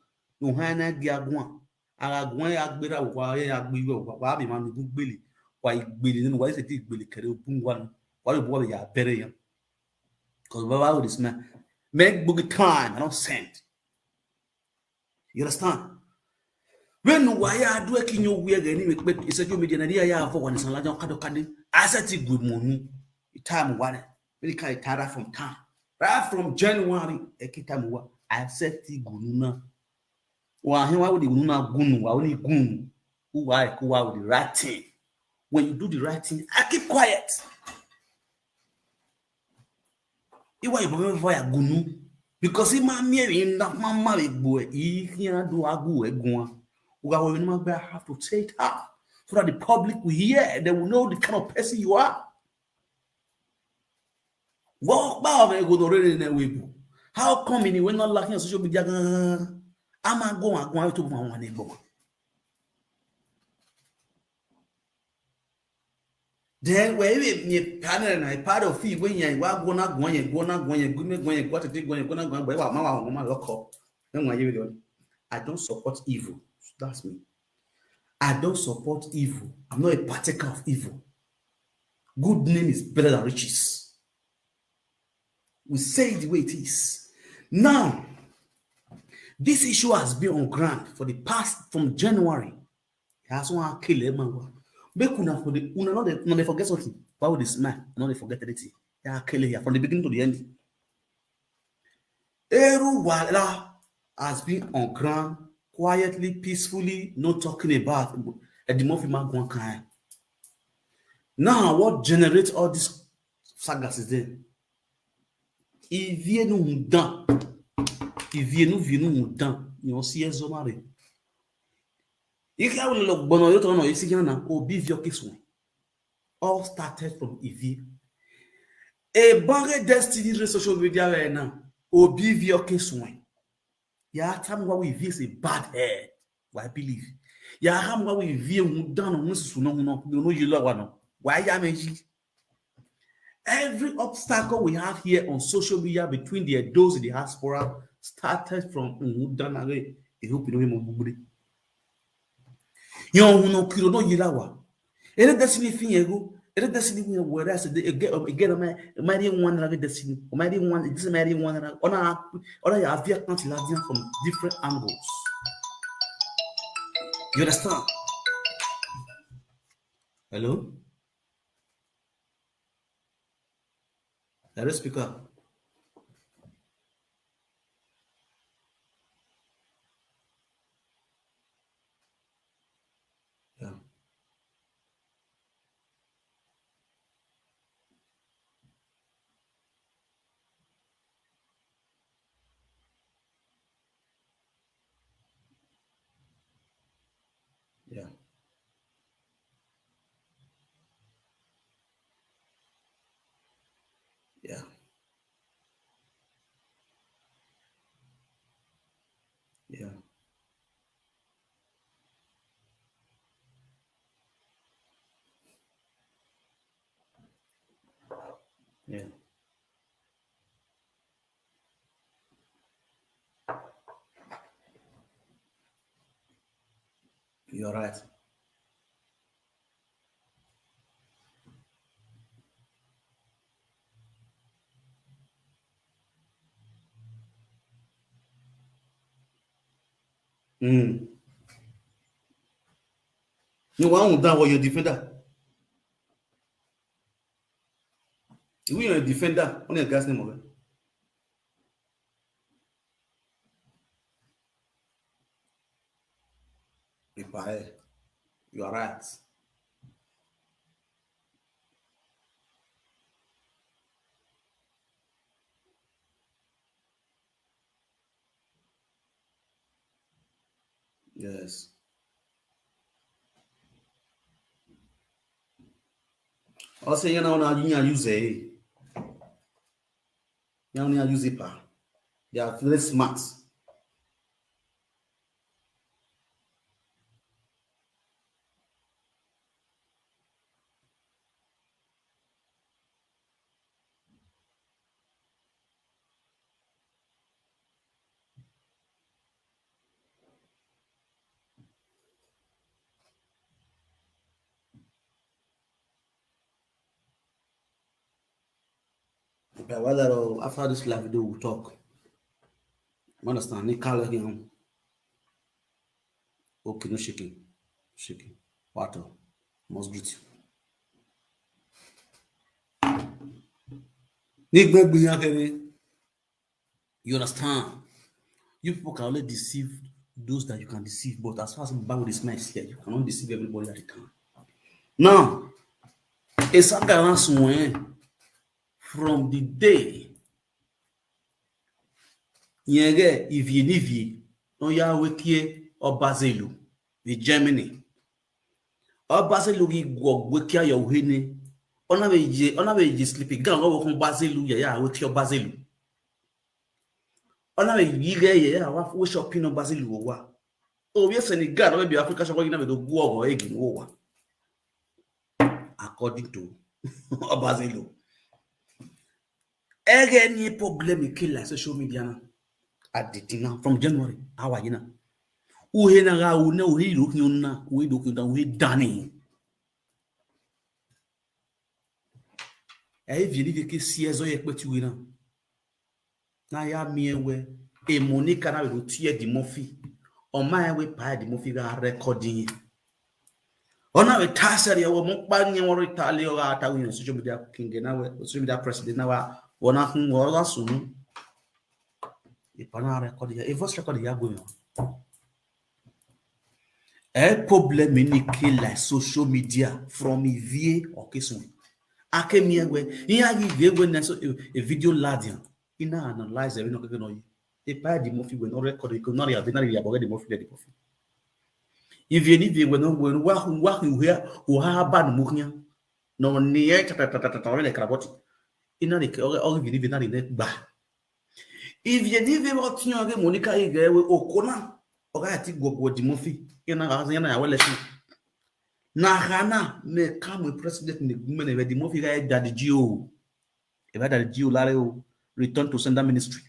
ne ohan na gia guan. A gha guan ya gberra vbe owa, ya gbe ivẹ owa, wa vbe emwa ne ugun gbele, wa i gbele nene, wa i sẹtin gbele kẹre obunmwu uwa nọ, wa vbe bu uwa vbe ya bẹrẹ iran. 'Cause Baba will smell. Mẹ gbe ghi time, I don't send. You understand? Vbene uwa ya do ẹki yan owiẹ ẹghẹ ne imẹ kpe social media na, ne iran ya vọ wa ni san ladian ọkadọkadẹ, a sẹtin gu emọ unu. Time wa nẹ, vbene I ka ta right from time, right from January, ẹki time wa, a sẹtin gu unu na. Wa hin wa wẹ ne unu na gu unu, wa wẹ ne I gu unu, uwa ẹki uwa with the right thing. When you do the right thing, I keep quiet. Iwa ibọ mwẹ vọ ya gu unu, because I ma miẹn emwi na ma ma vbe gbe uẹ, I khian do a gu uẹ guan. U gha wẹ emwi ne ma gbe, I have to say it out so that the public will hear, they will know the kind of person you are. Vbọ kpa ọmwẹ igho ne ọ rre ne ẹvbo ebo? How come ne uwẹ na la khian social media ghan? A ma gu ọmwa guan, a vbe tobọ ma wan ne ẹgbọmwa. Then wẹ vbe miẹn panel na, part of it, wẹ yan, wa guọ na guan yẹn, guọ na guan yẹn, gu mẹ guan yẹn, guọ tete guan yẹn, guọ na guan, but wa ma wa wan ma lọkọ. Then wa ye vbe rọ. I don't support evil. That's me. I don't support evil. I'm not a partaker of evil. Good name is better than riches. We say it the way it is. Now, this issue has been on ground for the past, from January. That's why I kill him. Make una for the, una no dey, una dey forget something. Why would they smile? Una no dey forget anything. Ya kele here from the beginning to the end. Eru Wala has been on ground quietly, peacefully, no talking about Eddie Murphy ma guan kan. Now, what generate all this sagas is there? Ivie ne uhunmwu dan, ivie ne uvie ne uhunmwu dan, ne ọ si ẹzọ ma rre. Ikha vbe lele ọgbọnọ ye otọ nọ, esi khian na, obọ ivie ọ ke suẹn. All started from Ivie. Eban ghe Destiny rre social media vbe na, obọ ivie ọ ke suẹn. Ya tama uwa wẹ Ivie is a bad head. Wa believe. Ya tama uwa wẹ Ivie uhunmwu dan nọ, uhunmwu esusu nọ, uhunmwu nọ, ne ọ ye lọ wa nọ. Wa ya mwẹ yi. Every obstacle we have here on social media between the Edos in the diaspora started from uhunmwu dan na ghe, I hope you know him, Ogbugbu. Yan uhunmwu ne ọ kiro ne ọ ye la wa. Ere Destiny fi yan igho, ere Destiny wi were as a girl, a girl, ọ ma, ọ ma rhie one naira ghe Destiny, ọ ma rhie one, this ma rhie one naira, ọ na, ọ na ya view account ladian from different angles. You understand? Hello? Hello, speaker. Yeah. Yeah. Yeah. Yeah. Yeah. You're right. Mm. You want that for your defender. Iwi yan defender, ọni gas name of it. Ipae, you are right. Yes. Ọ sẹ iran na, na iran use ẹre. Iran na use ipa. They are very smart. Okay, well, uh, after this live video, we'll talk. You understand? Ni call again. Okay, no shaking. Shaking. What? Must greet you. Ni gbẹgbẹ yan kẹre. You understand? You people can only deceive those that you can deceive, but as far as Bible is nice here, you cannot deceive everybody that you can. Now, a saga na suẹn from the day yẹn ghẹ Ivie ne Ivie ne ọ ya ru ekie Ọbazelu vbe Germany. Ọbazelu ghi guọ gu ekie ya ru ehe nẹ, ọ na vbe ye, ọ na vbe ye sleeping gown ọvbokhan Ọbazelu ya ya ru ekie Ọbazelu. Ọ na vbe ye ighẹ ya ya wa ru shopping Ọbazelu vbe owa. Ovbi Senegal ne ọ vbe biẹ Africa shop, ọ na vbe do gu ọghọ ẹre gie ne uwu owa. According to Ọbazelu. Ẹghẹ ne problem ke la social media na. Adidi na, from January, a wa ye na. Uhe na gha ru nẹ, uhe i do khian na, uhe i do khian dan, uhe dan ni. Ẹ i viẹ ne Ivie ke si ẹzọ ye ẹkpẹti uhe na. Ne a ya miẹn wẹ, e Monica na vbe do tie Eddie Murphy. Ọ ma rẹn wẹ pa Eddie Murphy gha record iyẹn. Ọ na vbe ta sẹrriọ, wẹ mu kpa yin wẹ ọ rre ta le, ọ gha ta wẹ social media king na, wẹ social media president na, wa, ọ na khun, ọ gha sunu. Epa na record ya, e voice record ya gue mwẹ. Ẹ problem ni ke la social media from Ivie ọ ke suẹn. A ke miẹn wẹ, iran ghi viọ wẹ ne so, e, e video ladian. I na analyze ẹvbo nọ keke nọ ye. Epa Eddie Murphy wẹ ne ọ record, iko na rhie ave na rhie yabọ ghe Eddie Murphy, Eddie Murphy. Ivie ne Ivie wẹ ne ọ wẹ ne uwa khu, uwa khu hia, uwa ha ba ne mu khian. Nọ ni ẹ ta ta ta ta ta ta, ọ vbe lẹ karabọti. I na rhie ke, ọ ghi, ọ ghi Ivie ne Ivie na rhie nẹ gba. Ivie ne Ivie vbe ọtiọnrẹn ghe Monica ghi ghẹ wẹ oko na, ọ gha ti guọguọ Eddie Murphy. Iran na gha zẹ, iran na ya wẹ election. Ne a kha na, mẹ ka mu president ne gu mẹ nẹ, vbe Eddie Murphy gha Daddy G O. Evba Daddy G O lare o, return to sender ministry.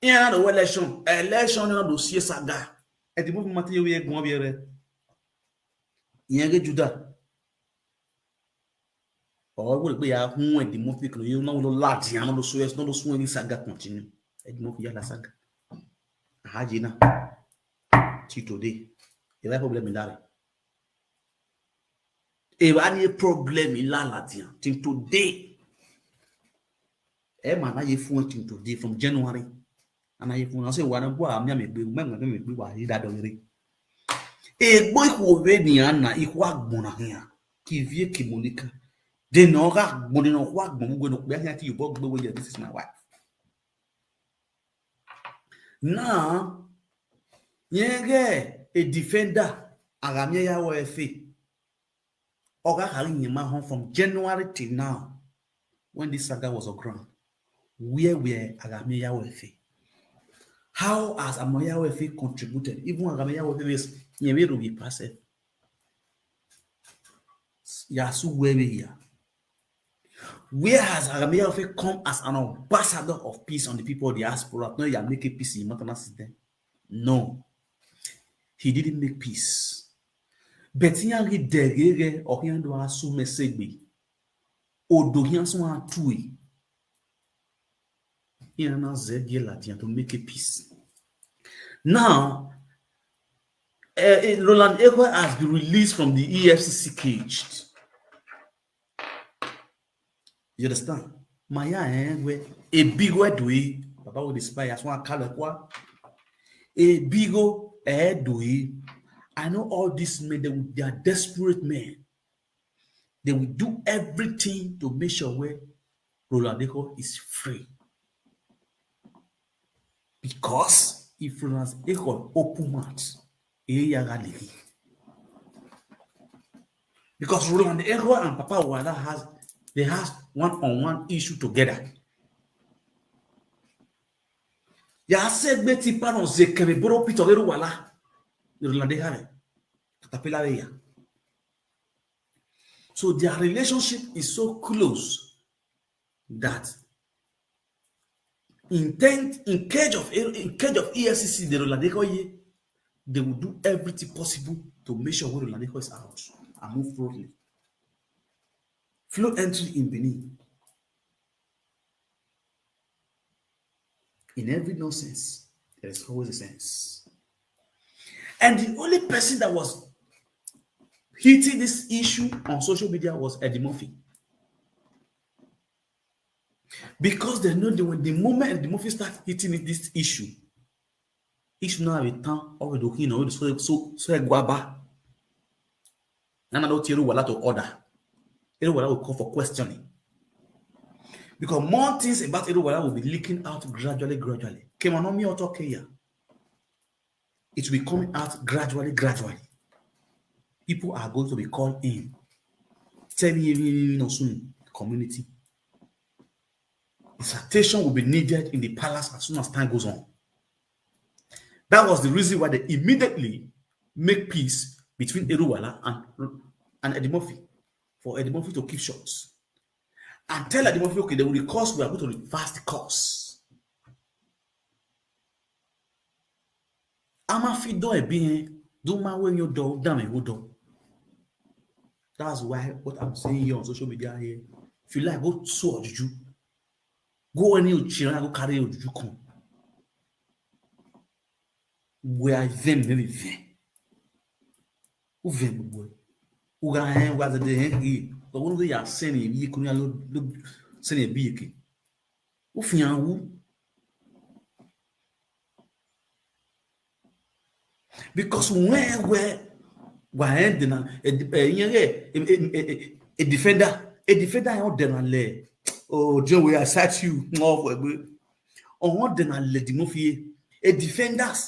Iran na do wẹ election, election na do sie saga. Eddie Murphy ma te ye vbe guan vbe rẹ. Irẹn ghe Juda. Ọ wẹ egbe ya hun Eddie Murphy kene ye na wẹ ladian, na do suẹn, na do suẹn vbe saga continue. Eddie Murphy ya la saga. A ha ye na. Till today. Evba problem lare. Evba ni problem i la ladian till today. Ẹ ma na ye fuẹn till today from January. A na ye fuẹn, a sẹ wa na gua miẹn mẹ egbe, mẹ mẹ mẹ egbe wa i da dọ rre. Egbe ikhuo vbe nian na, ikhuo agbọn na khian, ke Ivie ke Monica. De ne ọ gha gbọn, de ne ọ khu agbọn mu wẹ ne okpia khian te iyobọ gbe wẹ, "Yes, this is my wife." Now, rẹn ghẹ a defender, a gha miẹn ya wẹ ẹfe. Ọ gha khare iyẹn ma họn from January till now, when this saga was on ground. Where were Agamiyawo Efe? How has Agamiyawo Efe contributed? Even Agamiyawo Efe vbe rẹn vbe rhovbiẹ pass ẹre. Ya sẹ uwẹ vbe hia. Where has Agamiyawo Efe come as an ambassador of peace on the people of diaspora? No, ya make a peace in Montana system. No, he didn't make peace. But iran ghi dẹghe ghẹ, ọ khian do a sẹ mẹ sẹ egbe. Odo khian suẹn a tue. Iran na zẹ gie ladian to make a peace. Now, eh, eh, Roland Ehua has been released from the E F C C cage. You understand? Ma ya rẹn wẹ, ebigho ẹdoi, Baba will inspire, as one color kwa. Ebigho ẹdoi. I know all these men, they, will- they are desperate men. They will do everything to make sure where Roland Ehua is free. Because if Roland Ehua open mouth, e ya gha lele. Because Roland Ehua and Papa Wala has, they have one-on-one issue together. Ya sẹ egbe tipa nọ zẹ kẹmwẹ bro Peter Eru Wala. Roland Ehua rẹ Caterpillar vbe ya. So their relationship is so close that in ten, in cage of, in cage of E F C C, the Roland Ehua ye, they will do everything possible to make sure when Roland Ehua is out and move fluently. Fluently in Benin. In every nonsense, there is always a sense. And the only person that was hitting this issue on social media was Eddie Murphy. Because they know that when the moment Eddie Murphy start hitting it, this issue, issue now have a time already, you know, so, so, so Eguaba. And I don't tell you what to order. Eru Wala will call for questioning. Because more things about Eru Wala will be leaking out gradually, gradually. Kemano mi oto keya. It will be coming out gradually, gradually. People are going to be called in. Tell me, no soon, community. Dissertation will be needed in the palace as soon as time goes on. That was the reason why they immediately make peace between Eru Wala and, and Eddie Murphy, for Eddie Murphy to keep short. And tell Eddie Murphy, okay, they will reverse, we are going to reverse the course. A ma fi dọ ẹbe irẹn, do ma wẹ emwi odọ, danmwẹ emwi odọ. That's why what I'm saying here on social media here, if you like, go sue Ojuju. Go any Ochiran, go carry Ojuju come. Wẹ a vẹn mẹ vbe vẹn. U vẹn gbogbo ẹre. U gha rẹn, u gha zẹdẹ rẹn ghi, ọ wẹ ne u ghi ya sẹn emwi iyeke, u ya lo, lo sẹn ebe iyeke. U fian wu. Because u rẹn wẹ wa rẹn de na, ẹ, ẹ, iyẹn ghẹ, ẹ, ẹ, ẹ, ẹ, ẹ, defender, ẹ, defender rẹn ọ dẹ na lẹ, oh, John, we, I cite you, ọ fuẹgbe. Ọ rẹn ọ dẹ na lẹ Eddie Murphy ye, ẹ, defenders.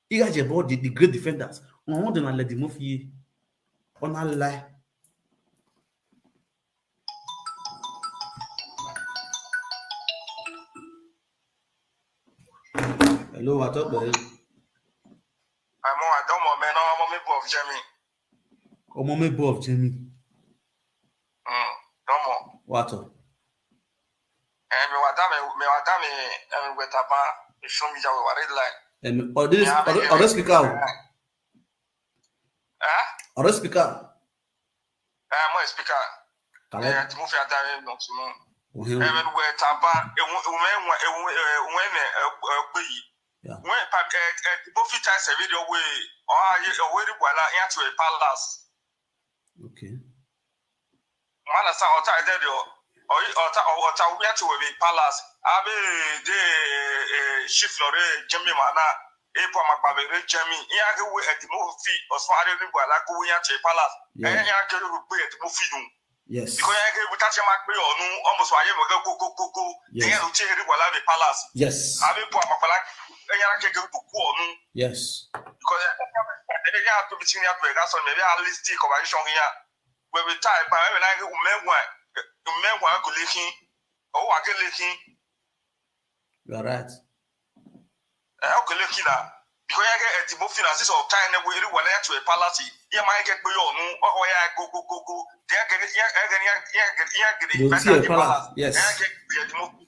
Iran ye about the, the great defenders. Ọ rẹn ọ dẹ na lẹ Eddie Murphy ye. Ọ na lie. Hello, wa tọ kpẹre. Ọmọ, I don't know, man. Ọmọ mi bọ of Germany. Ọmọ mi bọ of Germany. Mm, don't know. Wa tọ. Eh, mi wa da mi, mi wa da mi, eh, wẹ taba, mi show mi ya wẹ wa red line. Em, ọ de, mi a ọ de, mi ọ de speaker o. Eh? Ọ de speaker. Eh, mo speaker. Kala. Eh, Eddie Murphy a da mi nọ tunu. Ohin. Eh, mi wẹ taba, eh, wẹ, wẹ, wẹ, eh, wẹ, eh, eh, gbe yi. Yeah. Wẹ pa, eh, eh, Eddie Murphy ta ẹsẹ video wẹ, ọ a ye, ọ wẹ ri wala, iran to a palace. Okay. Mana sa ọta ẹdẹdẹ ọ, ọ, ọta, ọ, ọta uwẹ a te wẹ vbe palace. Avbe de, eh, chief nọ rre Germany ma na, e bu amakpa vbe rre Germany. Iran ghe wẹ Eddie Murphy, ọsuẹn a rre ni bu ala gu iran te palace. Yeah. Iran, iran ghe wẹ gbe Eddie Murphy unu. Yes. Because iran ghe wẹ ta tie ma gbe ọnu, almost wa ye wẹ ghe go, go, go, go. Yes. Iran lu tie rre wala vbe palace. Yes. Avbe bu amakpa la, iran ghe wẹ gu ọnu. Yes. Because, eh, eh, eh, iran to be senior to a gas on, maybe at least the conversation here. Wẹ vbe ta ẹkpa, wẹ vbe na ghe umẹ wan, umẹ wan gele khin, ọ wa gele khin. You are right. Eh, ọ gele khin na. Because iran ghe Eddie Murphy na, since ọ ta ẹnẹ wẹ, erriọ uwa na ya to a palace, iran ma ghe gbe yọ unu, ọ ya go, go, go, go. Then iran ghe, iran ghe, iran ghe, iran ghe, iran ghe, they will see a palace. Yes. Iran ghe gbe Eddie Murphy.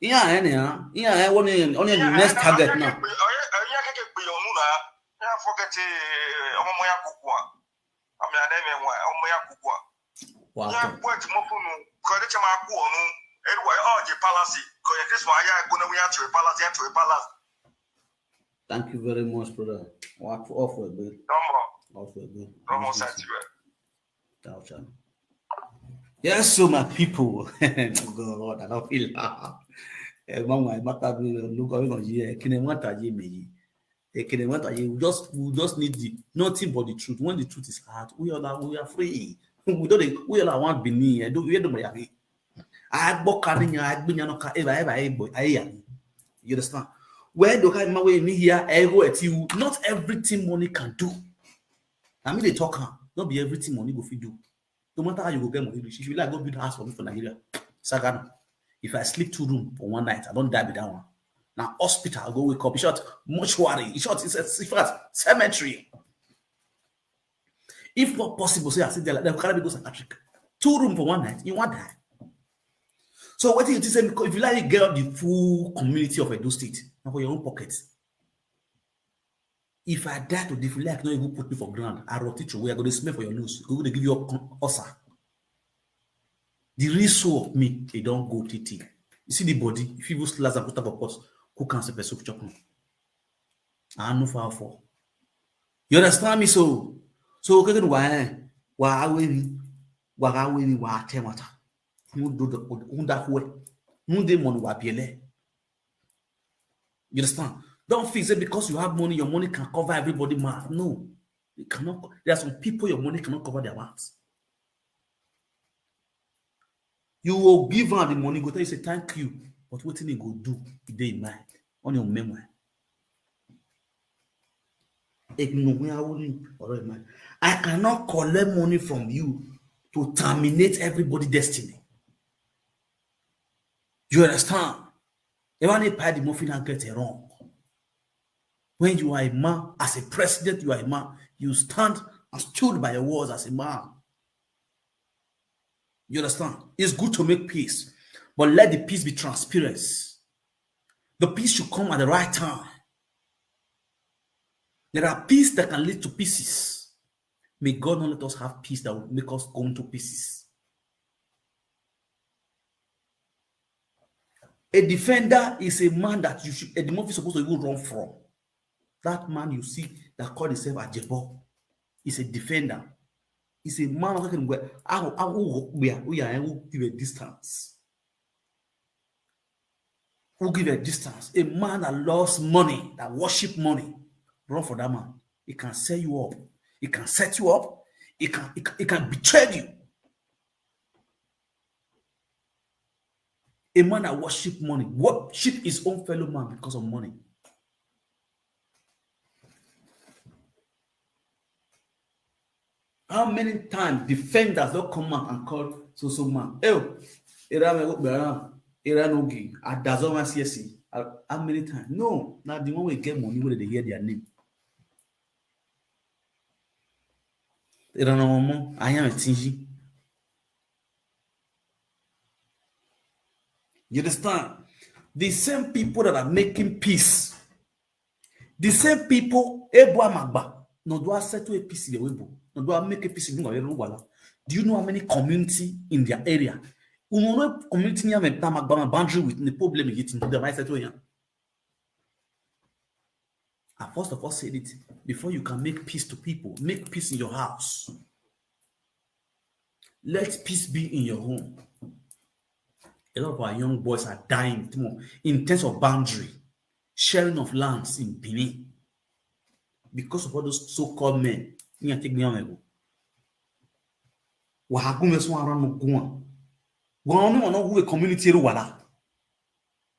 Iran ẹn nia, iran ẹn, one, one next target now. Iran ghe gbe yọ unu na. Iran forget, eh, ọmọ ọmọ ya kukua. Ami ane mwẹ wan, ọmọ ya kugua. Wow. Ya bu Eddie Murphy unu, kọ de chama ku ọnu. Erriọ uwa ọ je palace, kọ ye Christmas ya go na we ya to a palace, ya to a palace. Thank you very much, brother. Wa off we be. Ọmọ. Off we be. Ọmọ sa ti we. Ciao, ciao. Yes, so my people. God, I don't feel. Eh, mama, my mother, look, I'm gonna hear. Can I want to hear me? Ekene, what are you? We just, we just need the, nothing but the truth. When the truth is hard, we all are, we are free. We don't, we all are one Benin. I don't, we don't, I go carry, I bring you no car, ever, ever, ever, ever. You understand? Where do I, my way in here, I go at you. Not everything money can do. I mean, they talk, huh? Not be everything money go fit do. No matter how you go get money reach, if you like, go build house for me for Nigeria, Sagana. If I sleep two room for one night, I don't die with that one. Now hospital, I go wake up. In short, mortuary. In short, it's a, in fact, cemetery. If not possible, say I sit there like them, carry me go psychiatric. Two room for one night, you want die. So what do you think? Say, if you like, you get the full community of Edo State, now for your own pocket. If I die today, if you like, not even put me for ground, I rot it away. I go dey smell for your nose. Go dey give you up, ulcer. The real soul of me, they don't go T T. You see the body, if you even slice and put up a pot, cook and pepper soup chop. I know for how for. You understand me? So, so okay, why, why I win? Why I win? Why I tell what? Who do the, who that way? Who dey money wa biele? You understand? Don't feel say because you have money, your money can cover everybody mouth. No, it cannot. There are some people your money cannot cover their mouths. You will give her the money, go tell you say thank you, but wetin he go do, e dey in mind. On your memory. Ignore me, I wouldn't. I cannot collect money from you to terminate everybody destiny. You understand? Even if Eddie Murphy now get it wrong. When you are a man, as a president, you are a man, you stand and stood by your words as a man. You understand? It's good to make peace, but let the peace be transparent. The peace should come at the right time. There are peace that can lead to pieces. May God not let us have peace that will make us go into pieces. A defender is a man that you should, Eddie Murphy is supposed to even run from. That man you see that called himself Ajebo. is a defender. Is a man who can go, I will, I will, we are, we are, who give a distance. Who give a distance. A man that loves money, that worship money, run for that man. He can sell you up. He can set you up. He can, he can, he can betray you. A man that worship money, worship his own fellow man because of money. How many times defenders don't come out and call so so man? Oh, era me go bera, era no gi, adazọ ma siesi. How many times? No, now the one we get money where they hear their name. Era no more, I am a tingy. You understand? The same people that are making peace, the same people, ebu amagba, no do settle a peace in the webo, no do make a peace in the wala. Do you know how many community in their area? You know community near me, amagba boundary with the problem you think that might settle here. I first of all said it, before you can make peace to people, make peace in your house. Let peace be in your home. A lot of our young boys are dying in terms of boundary, sharing of lands in Benin because of all those so-called men. Wa ha gun vbe sunu arran ne oguan. Wa ne ọmọ ne ọ wu community ru wala.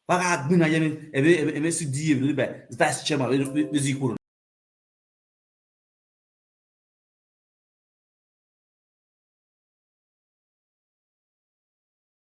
Wa gha gbinna ye emwi C D A vbe vice chairman vbe zi ikhuo